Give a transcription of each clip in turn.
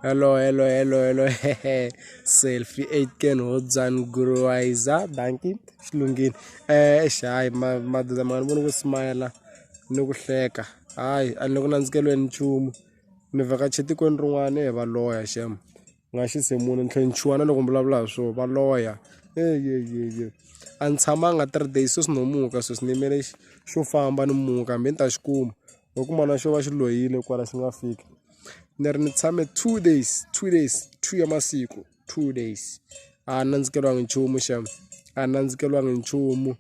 Hello hello hello hello selfie 8 can hodzan gruiza dankie swi lunghile eish hayi madoda ma nga ni voni ku smile ni ku hleka hayi a ni le ku nandzikeliweni nchumu ni vhakache tikweni rin'wana he va loya xem nga xi se munhu ni tlhela ni chuha na loko ni vulavula hi swona va loya eyeyeye a ni tshamanga 3 days sweswi no muka sweswi ni yimele xo famba ni muka hambi ni ta xi kuma ho kuma na xo va xi loyile kwala xi nga fiki ni ri ni tshame 2 days 2 days 2 ya masiku 2 days a ni nandzikeriwangi nchumu xem a ni nandzikeriwangi nchumu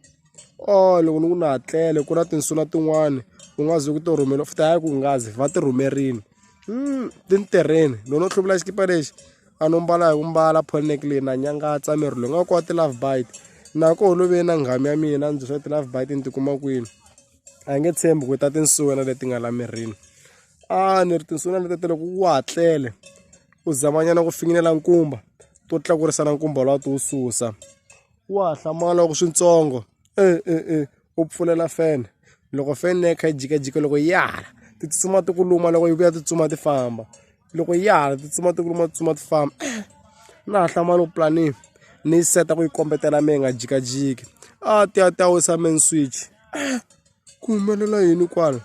oh loko ni ku na ha tlele ku na tinsuna tin'wani u nga zi ku ti rhumela futhi hayi ku nga zi va ti rhumerini ti ni tirheni loko no hluvula xikipa lexi a no mbala hi ku mbala polo neck leyi na nyangatsa miri lowu nga ku wa ti-love bite na koho lo ve na nghamu ya mina ndzi swa ti-love bite ni tikuma kwini a nge tshembi ku ta tinsuna leti nga la mirini a ni ri tinsuna leti ta loko wa ha tlele u zamanyana ku finginela nkumba to tlakurisa na nkumba luwa ti wu susa wa ha hlamala ku switsongo e e e u pfulela fan loko fan leyi kha yi jikajika loko ya hala ti tsutsuma ti ku luma loko yi vuya ti tsutsuma ti famba loko ya hala ti tsutsuma ti ku luma ti tsutsuma ti famba na ha hlamala ku pulani ni yi seta ku yi kombetela mehe yi nga jikajiki a ti ya ti ya wisa main switch ku humelela yini kwala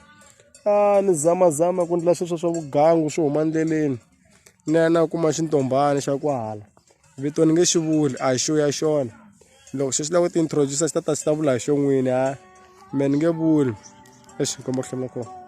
a ni zamazama ku ndlela sweswo swa vugangu swi huma endleleni ni ya na kuma xintombhana xa kwahala vito ni nge xi vuli a hi xo ya xona loko xo xi lava ku ti introduce xi ta ta xi ta vula hi xo n'wini ha mehe ni nge vuli exi ni komba ku hlamula kona.